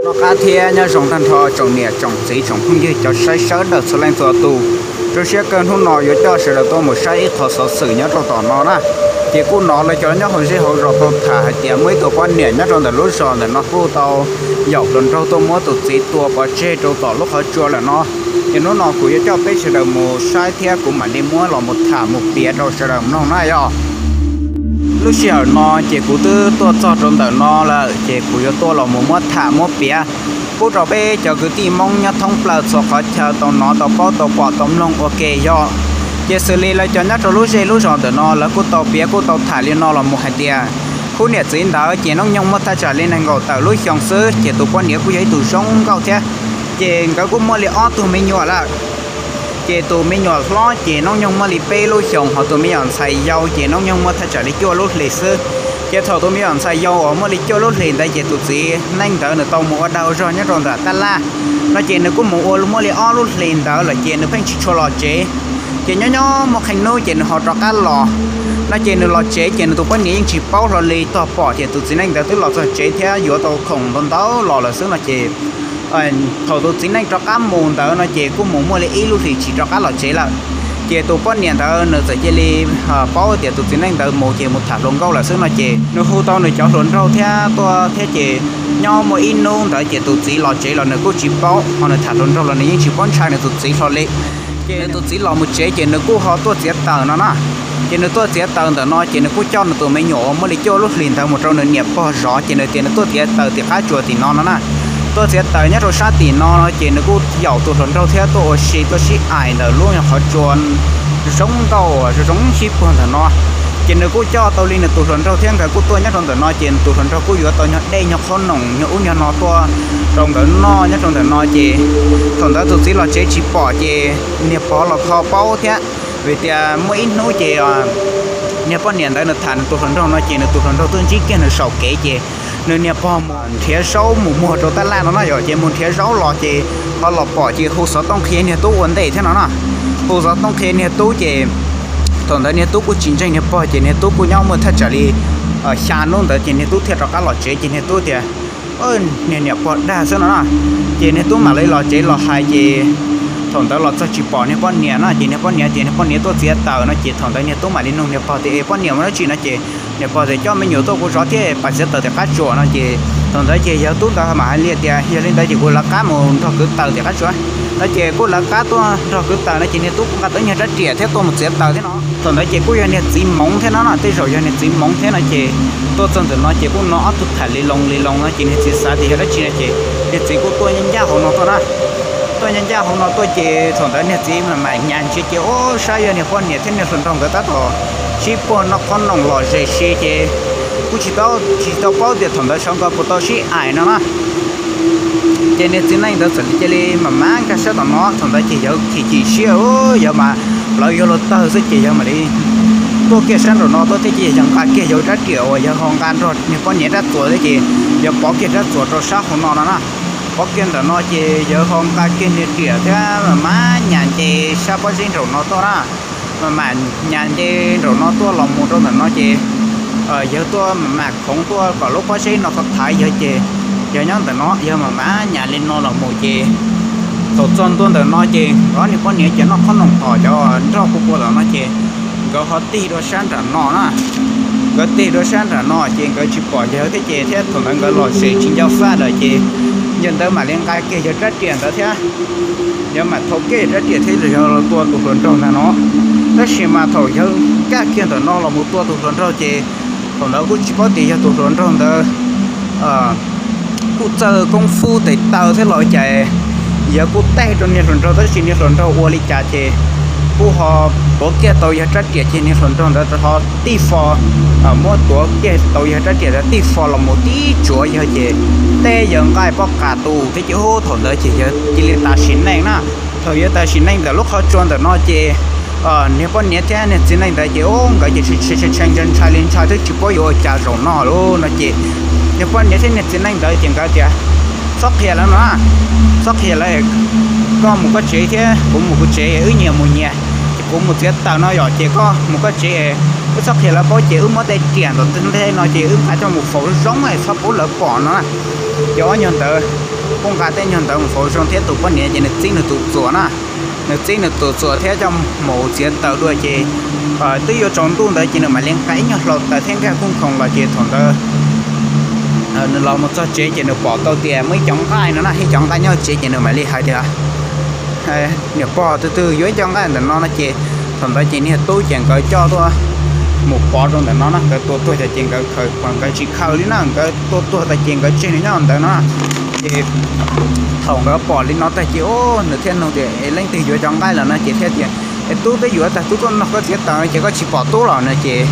Noj qab thiab nyob zoo tag nrho tsoom niam tsoom txiv tsoom phooj ywg cov saib sawv daws txhua leej txhua tus. Zoo siab kawg hnub no yuav coj sawv daws tuaj mus saib ib qho xov xwm nyob rau tom no na. Ces kuj hnov lawv cov nyob hauv zej hauv zos tau tham hais tias muaj ib tug poj niam nyob rau ntawm lub zos ntawm no kuj tau yaum hluas nraug tuaj muab tus txiv tua pov tseg rau tom lub qhov tsua lawm no. Ces hnub no kuv yuav coj peb sawv daws mus saib thiab kuv mam li muab los mus tham mus piav rau sawv daws mloog na yog. Lub sij hawm no ces kuv twb tuaj txog rau ntawm no lawm ces kuv yuav tuaj los mus muab tham muab piav pub rau peb cov kwv tij Hmoob nyob thoob plaws txhua qhov chaw tau hnov tau paub tau pom tau mloog ua ke yog. Ces xws li lawv cov nyob rau lub zej lub zos ntawm no lawv kuj tau piav kuj tau tham li no los mus hais tias, khub niam txiv ntawd ces hnub nyoog muaj thaj tsam li nees nkaum tawm lub xyoo xwb ces tus poj niam kuj yog ib tug zoo nkauj thiab. Ces nkawd kuj muaj li ob tug me nyuam lawm. Ces tus me nyuam hlob ces hnub nyoog muaj li peb lub xyoos, ho tus me nyuam ntxhais yau ces hnub nyoog muaj thaj tsam li cuaj lub hlis xwb. Ces thaum tus me nyuam ntxhais yau uas muaj li cuaj lub hlis ntawd ces tus txiv neej ntawd nws tau mus ua dag ua zog nyob rau ntawm tab laj no ces nws kuj mus ua muaj li ob lub hlis ntawd lawm ces nws pheej tsis tshua los tsev. Ces nyob nyob muaj qee hnub ces nws ho rov qab los no ces nws los tsev ces nws tus poj niam yeej tsis paub hlo li, tog pom ces tus txiv neej ntawd twb los txog tsev thiab yuav tau khoom ntau ntau los lawm xwb no ces thaum tus txiv neej rov qab mus ntawd no ces kuj mus muaj li ib lub hlis tsis rov qab los tsev lawm. Ces tus poj niam ntawd nws txawm cia li paub tias tus txiv neej ntawd mus ces mus tham hluas nkauj lawm xwb no ces nws hu tau nws cov hluas nraug thiab tuaj thiab ces nyob muaj ib hnub ntawd ces tus txiv los tsev los nws kuj tsis paub, ho nws tham hluas nraug los nws yeej tsis paub ntshai nws tus txiv hlo li. Ces nws tus txiv los mus tsev ces nws kuj ho tuaj txiav taws no na. Ces nws tuaj txiav taws ntawm no ces nws kuj coj nws tus me nyuam uas muaj li cuaj lub hlis ntawd mus rau nws niam pog zov ces nws tias nws tuaj txiav taws tim qab tsuas tim no no na. Tuaj txiav taws nyob rau sab tim no no ces nws kuj yaum tus hluas nraug thiab tuaj ua si tuaj sib aim ntawm lub qhov tsua zoo nkauj uas zoo sib puag ntawm no. Ces nws kuj coj tau li nws tus hluas nraug thiab nkawd kuj tuaj nyob rau ntawm no ces nws tus hluas nraug kuj yuav tau nyuag dej nyuag qhob noom nyuag ub nyuag no tuaj rau nkawd noj nyob rau ntawm no ces thaum ntawd tus txiv los tsev tsis pom ces niag pog los kho paub thiab. Vim tias muaj ib hnub ces niag poj niam ntawd nws tham nws tus hluas nraug no ces nws tus hluas nraug tuaj ntsib kiag nws saum kev ces nws niag pog mus nrhiav zaub mus muag rau tab laj no na yom, ces mus nrhiav zaub los ces ho los pom ces hu xov tooj qhia niag tub ua ntej thiab no na. Hu xov tooj qhia niag tub ces thaum ntawd niag tub kuj tsis ntseeg niag pog ces niag tub kuj nyob muaj thaj tsam li xya hnub ntawd ces niag tub thiaj rov qab los tsev ces niag tub tias, niag niam pog dag xwb no na. Ces niag tub mam li los tsev los hais ces thaum ntawd los txog tsis pom niag poj niam no ces niag poj niam tias niag poj niam tuaj txiav taws no ces thaum ntawd niag tub mam li nug niag pog tias es poj niam mus dab tsi no ces niag pog tias coj me nyuam tuaj kuv zov thiab pais txiav taws tim qab tsuas no ces thaum ntawd ces yawg tub ntawd mam hais li tias yog li ntawd ces kuv lawv qab mus nrog kwv taws tim qab tsuas no ces kuj lawv qab tuaj nrog kwv taws no ces niag tub kuj nqa tau nyuag rab riam thiab tuaj mus txiav taws thiab no. Thaum ntawd ces kuj yog niag txiv hmoov thiab no na, tej zaum yog niag txiv hmoov thiab no ces tuaj txog ntawm no ces kuj no ob tug tham li loo li loo no ces niag txiv xav tias yog dab tsi no ces niag txiv kuj tuaj ncaj ncaj hauv no tuaj na. Tuaj ncaj ncaj hauv no tuaj ces thaum ntawd niag txiv mam mam nyas ntsia ces ub sab yog niag poj niam thiab niag hluas nraug nkawd tab tom sib puag noj qhob noom lom zem si ces kuj tsis tau, tsis tau paub tias thaum ntawd sawv nkawd puas tau sib aim no na. Ces niag txiv neej ntawd txawm cia li mam mam nkag sab tom no, thaum ntawd ces yawg chim chim siab, yawg mas plawv yuav luag tawg xwb ces yawg mam li tuaj kiag sab nraum no tuaj thiab ces yawg nqa kiag yawg rab riam uas yawg ho nqa nrog niag poj niam rab txuas thiab ces yawg pov kiag rab txuas rau sab hauv no no na. Pov kiag ntawm no ces yawg ho nqa kiag niag riam thiab mam mam nyas nce sab pob zeb nraum no tuaj na. Mam mam nyas nce nraum no tuaj los mus rau ntawm no ces yawg tuaj mam mam khoov tuaj kom lub pob zeb no thaiv yawg ces yawg nyob ntawm no yawg mam mam nyas li no los mus ces thaum txog ntua ntawm no ces ob niag poj niam ces noj qhob noom tom cov nroj kua kua tom no ces nkawd ho tig dua sab nram no na. Nkawd tig dua sab nram no ces nkawd tsis pom yawg thiab ces thiab thaum ntawd nkawd lom zem tsis nco faj lawm ces yawg ntawd mam li nqa kiag yawg rab riam ntawd thiab yawg mam thau kiag yawg rab riam thiab yawg los tua tus hluas nraug ntawd no. Tab sis mas thaum yawg nkag kiag ntawm no los mus tua tus hluas nraug ces thaum ntawd kuj tsis paub tias yog tus hluas nraug ntawd kuj txawj koob fub tes taw thiab los cas yawg kuj teg rau niag hluas nraug tab sis niag hluas nraug ua li cas ces kuj ho tuav kiag tau yawg rab riam ces niag hluas nraug ntawd ho tij fo, muab tuav kiag tau yawg rab riam ntawd tij fo los mus tib tsuav yawg ces teb yawg nqaij pob qa tu thiab ces ub thaum ntawd ces yawg cia li tas sim neej na. Thaum yawg tas sim neej ntawm lub qhov tsua ntawm no ces niag poj niam thiab niag txiv neej ntawd ces ub nkawd ces tshee ntshai li ntshai twb tsis paub yuav ua cas zaum no lawm no ces niag poj niam thiab niag txiv neej ntawd ces nkawd tias txhob qhia lawv no, txhob qhia lawv, koj mus koj tsev thiab kuv mus kuv tsev wb nyias mus nyias, ces kuv mus txiav taws no yom ces koj mus koj tsev, wb txhob qhia lawv paub ces wb muab tej riam ntawm ntej no ces wb nqa coj mus faus zoo es txhob pub lawv pom no na. Ces ob nyuag ntawd kuj nqa tej nyuag ntawd mus faus zoo thiab tus poj niam ces nws txib nws tus txuas na, nws txib nws tus txuas thiab coj mus txiav taws dua ces twb yuav tsaus ntuj ntawd ces nws mam li nqa ib nyuag hlau taws thiab nkag khooj khoos los ces thaum ntawd nws los mus txog tsev ces nws pom tau tias muaj ib cov nqaij no na, ib cov nqaij nyob tsev ces nws mam li hais tias, niam pog, tus twg yuav ib cov nqaij ntawm no no ces thaum ntawd ces niag tub ces nkawd coj tuaj mus pov rau ntawm no na, nkawd tua tuag ces nkawd khaws, nkawd tsis khaws li na, nkawd tua tuag tas ces nkawd tseg nws nyob ntawd no. Ces thaum nkawd pom li no tag ces nws thiaj nug tias, es leej twg yuav cov nqaij lawm no ces thiaj tias, es tub twb yuav tag, tub tuaj nrog koj txiav taws no ces koj tsis pom tub los no ces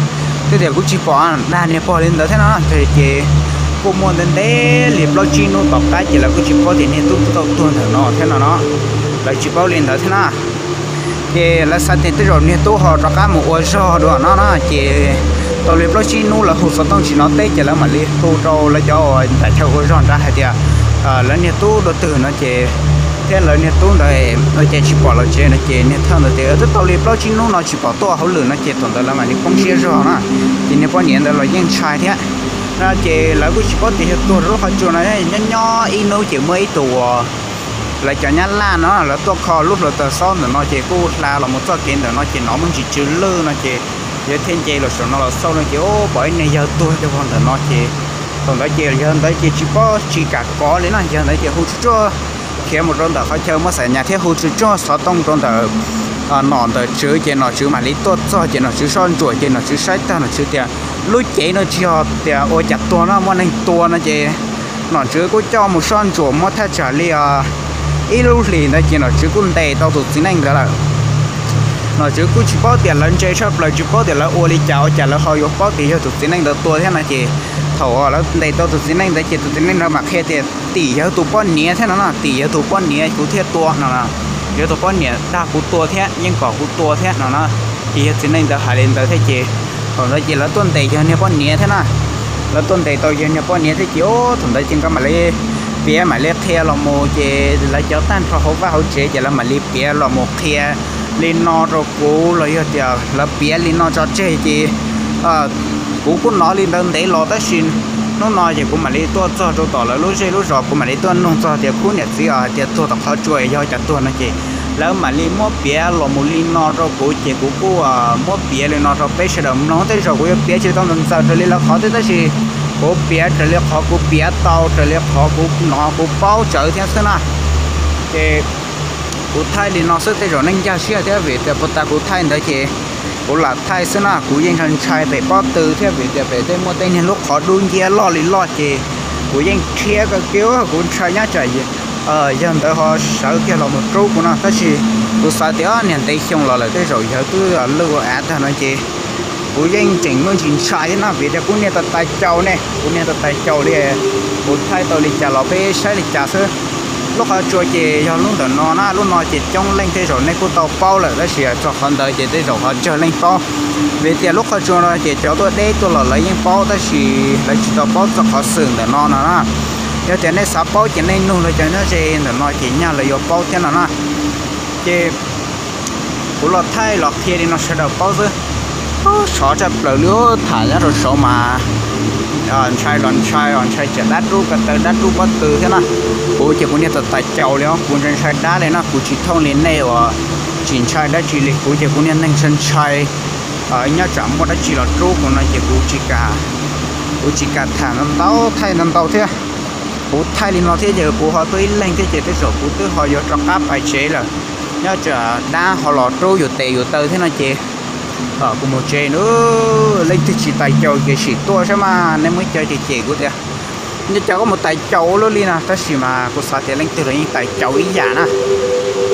twb tias kuv tsis pom, dag niag pog li ntawd thiab no. Ces kuj muaj ntev ntev li plaub tsib hnub tom qab ces lawv kuj tsis paub tias niag tub twb tau tuag ntawm no thiab no no, lawv tsis paub li ntawd thiab na. Ces lawv xav tias tej zaum niag tub ho rov qab mus ua zog dua no na ces tau li plaub tsib hnub lawv hu xov tooj tsis hnov teb ces lawv mam li hu rau lawv cov uas nram chaw ua zog nrad hais tias lawv niag tub dua twg no ces, thiab lawv niag tub ntawd ua cas tsis pom los tsev no ces niag thawj ntawd tias twb tau li plaub tsib hnub no tsis pom tuaj hauj lwm no ces thaum ntawd lawv mam li poob siab zog na. Ces niag poj niam ntawd los yeej ntshai thiab no ces lawv kuj tsis paub tias yog tuag rau lub qhov tsua no. Nyob nyob ib hnub ces muaj ib tug uas lawv cov nyab laj no lawv tuaj kho lub hluav taws xob ntawm no ces kuj hla los mus txoj kev ntawm no ces hnov muaj ntsis tsw lwj no ces yawg thiaj nce los saum no los xauj no ces pom ib niag yawg tuag coj vog ntawm no ces thaum ntawd ces yawg ntawd ces tsis paub tsis kam kov li na, yawg ntawd ces hu tsuj tsuaj khiav mus rau ntawm qhov chaw muab xas nyas thiab hu tsuj tsuaj xov tooj rau ntawm nom ntawm tswv ces nom tswv mam li tuaj txog ces nom tswv soj ntsuam ces nom tswv saib tag nom tswv tias lub cev no tsis yog tias ua cas tuag no, muaj neeg tua no ces nom tswv kuj coj mus soj ntsuam muab thaj tsam li ib lub hlis ntawd ces nom tswv kuj ntes tau tus txiv neej ntawd lawm. Nom tswv kuj tsis paub tias lawv ntse tshaj plaws tsis paub tias lawv ua li cas ua cas lawv ho yuav paub tias yog tus txiv neej ntawd tua thiab no ces thaum lawv ntes tau tus txiv neej ntawd ces tus txiv neej ntawd mam qhia tias tim yawg tus poj niam thiab no no, tim yawg tus poj niam kuv thiaj tua no, yawg tus poj niam dag kuv tua thiab yeej kom kuv tua thiab no na. Ces yawg txiv neej ntawd hais li ntawd thiab ces thaum ntawd ces lawv tuaj ntes yawg niag poj niam thiab na. Lawv tuaj ntes tau yawg niag poj niam thiab ces thaum ntawd ces nkawd mam li piav mam li qhia los mus ces lawv cov tag nrho hauv vaj hauv tsev ces lawv mam li piav los mus qhia li no rau kuv los yog tias lawv piav li no tso tseg ces kuv kuj hnov li ntawd ntev los tab sis hnub no ces kuv mam li tuaj txog rau tom lawv lub zej lub zos kuv mam li tuaj nug txog tias khub niam txiv os hais tias tuag tom qhov tsua yog cas tuag no ces lawv mam li muab piav los mus li no rau kuv ces kuv kuj muab piav li no rau peb sawv daws mloog. Tej zaum kuv yuav piav tsis tau ntxaws raws li lawv qhov thiab tab sis kuv piav raws li qhov kuv piav tau raws li qhov kuv hnov kuv paub tsawv thiab xwb na. Ces kuv thaij li no xwb tej zaum nej nkag siab thiab vim tias puag ta kuv thaij ntawd ces kuv lam thaij xwb na, kuv yeej ntshai ntshai pem pob tw thiab vim tias pem tej muaj tej niag lub qhov dub nciab loj li loj ces kuv yeej rhiab kawg kiag kuv ntshai nyob tsam yawg ntawd ho sawv kiag los mus rub kuv no tab sis kuv xav tias niag ntev xyoo los lawm tej zaum yawg twb lwj ua av tag no ces kuv yeej tseem muaj ntsis ntshai thiab no vim tias kuv niag tais tais caus ne, kuv niag tais tais caus li. Kuv thaij tau li cas los peb saib li cas xwb. Lub qhov tsua ces yog lub ntawm no na, lub no ces coob leej tej zaum nej kuj tau paub lawm tab sis txog qhov ntawd ces tej zaum ho tsawg leej paub. Vim tias lub qhov tsua no ces cov tuaj deb tuaj los lawv yeej paub tab sis lawv tsis tau paub txog qhov xwm ntawm no no na. Yog tias nej xav paub ces nej nug lawv cov nyob ze ntawm no ces nyaj lawv yuav paub thiab no na. Ces kuv los thaij los qhia li no sawv daws paub xwb. Sov tshaj plaws li, tham nyob rau saud mas ntshai los ntshai os, ntshai tsam dab rub ko taw dab rub pob tw thiab na. Kuv ces kuv niag tais tais caus li os, kuv ntshai ntshai dab li no, kuv tsis thooj li nej uas tsis ntshai dab tsi li. Kuv ces kuv niag neeg ntshai ntshai, nyob tsam muaj dab tsi los rub kuv no ces kuv tsis kam, kuv tsis kam tham ntau ntau thaij ntau ntau thiab. Kuv thaij li no thiab ces kuv ho tuaj ib leeg thiab ces tej zaum kuv twb ho yuav rov qab pais tsev lawm. Nyob tsam dab ho los rub yus tes yus taw thiab no ces kuv mus tsev na. Leej twg tsis tais caus ces sim tuaj saib mas nej muaj ib co ces cem kuv tias, nco cas koj mus tais caus ua luaj li no, tab sis mas kuv xav tias leej twg los yeej tais caus ib yam na.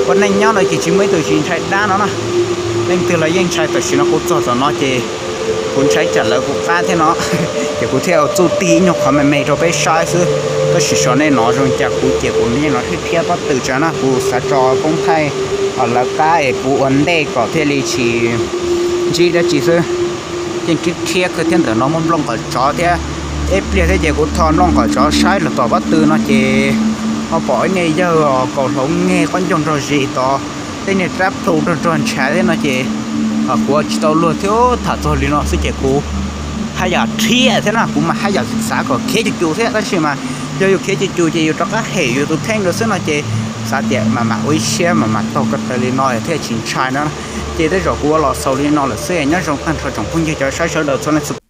Ua neej nyob no ces tsis muaj ib tug tsis ntshai dab no na. Leej twg los yeej ntshai, tam sim no kuv txog tom no ces kuv ntshai tsam lawv kuv qab thiab no, ces kuv thiaj txuj tig ib nyuag qhov me me rau peb saib xwb. Tab sis xyov nej hnov zoo cas, kuv ces kuv yeej hnov rhiab rhiab pob tw tsav na, kuv xav tso koob thaij lawv qab es kuv ua ntej kom thiaj li tsis ntsib dab tsi xwb. Yeej rhiab rhiab kawg thiab, ntawm no muaj nplooj nqaum tsov thiab. Ib pliag thiab ces kuv tho nplooj nqaum tsov saib los tom pob tw no ces ho pom ib niag yawg kaus hlau nge qaub ncaug nrog zis tod, tej niag rab plhu nrog nrog ntshav thiab no ces kuv tsis tau luag thiab, tham txog li no xwb ces kuv haj yam rhiab thiab na, kuv mas haj yam xav kom khiav cus cus thiab tab sis mas Yog yus khiav cus cus ces yus rov qab hem yus tus kheej rau xwb no ces xav tias mam mam ua ib siab mam mam taug ko taw li no thiaj tsis ntshai no. Ces tej zaum kuv ua los xaus li no lawm xwb, nyob zoo tag nrho tsoom phooj ywg cov saib sawv daws txhua leej txhua